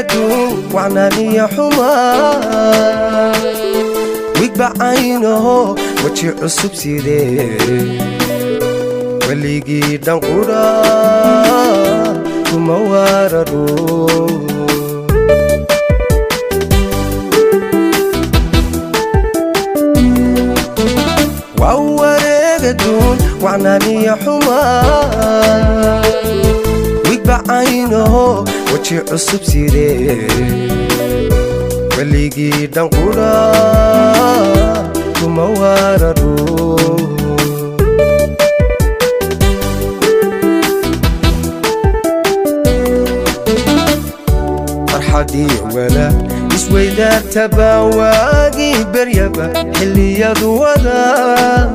Wareegadun wacnaaniya xumaa wigbacaynaho weji cusub sidee weligii dhanqudha kuma waararo. Waa wareegadun wacnaaniya xumaa wigbacaynaho weji cusub sidee weligii dhanqudha kuma waararo. Farxadii wala isweydaartaba waagii beryaba xilliyadu wadaa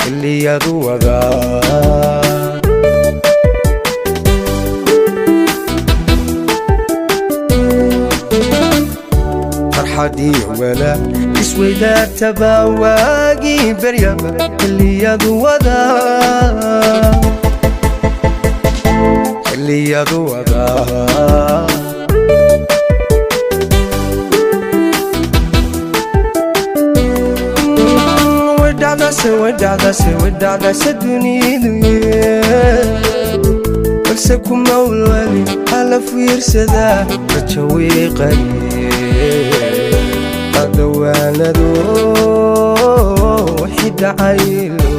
xilliyadu wadaa. Farxadii wala isweydaartaba waagii beryaba xilliyadu wadaa xilliyadu wadaa. Way dhacdase, way dhacdase, way dhacdase dunidu, balse kuma walwali hala fiirsadaa rajo wiiqaye qadawaanado wixii dhacaylo.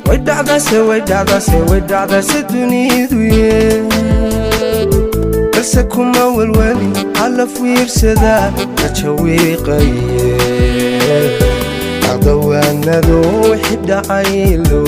Way dhacdase, way dhacdase, way dhacdase dunidu, balse kuma walwali hala fiirsadaa rajo wiiqaye qadawaanado wixii dhacaylo.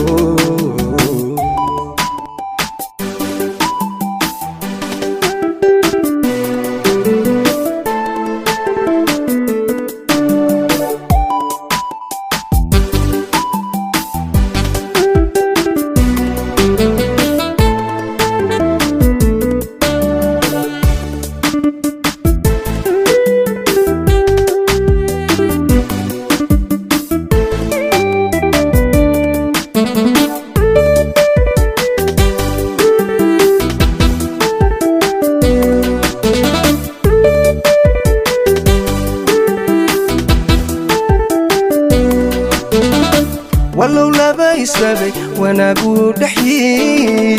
Wallow laba islabay wanaaguu dhexyii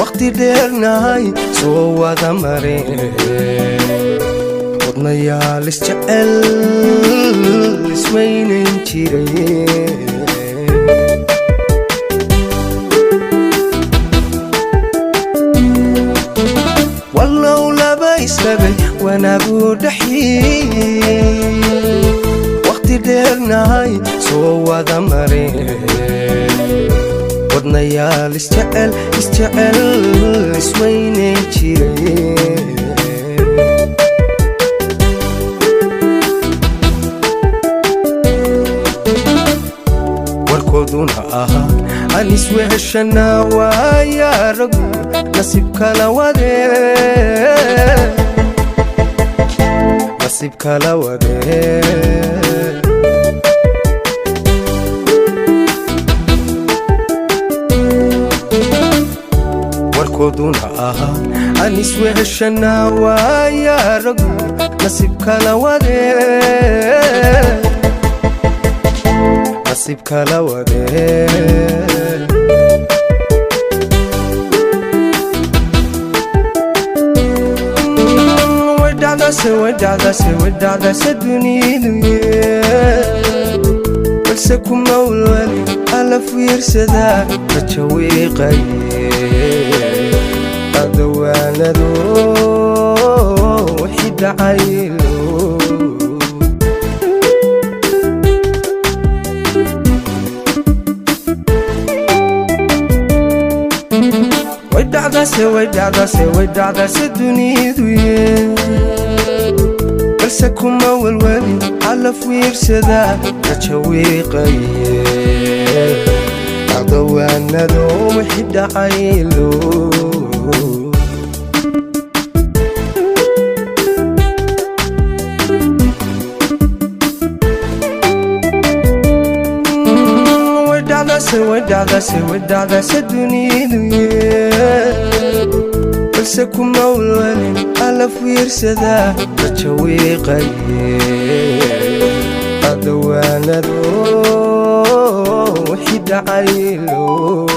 wakhti dheernahay soo wada mareen wadnayaal isjecel isweynayn jiray. Wallow laba islabay wanaaguu dhexyii wakhti dheernahay soo wada mareen wadnayaal isjecel isjecel isweynayn jiray. Warkooduna ahaa aan isweheshanaa waaya rag nasiib kala wadee nasiib kala wadee. Warkooduna ahaa aan isweheshanaa waaya rag nasiib kala wadee nasiib kala wadee. Way dhacdase, way dhacdase, way dhacdase dunidu, balse kuma walwali hala fiirsadaa rajo wiiqaye qadawaanado wixii dhacaylo. Way dhacdase, way dhacdase, way dhacdase dunidu, balse kuma walwali hala fiirsadaa rajo wiiqaye qadawaanado wixii dhacaylo. Way dhacdaase dunidu, balse kuma walwalin alla fiirsadaa rajo wiiqaye adawaanado wixii dhacaylo.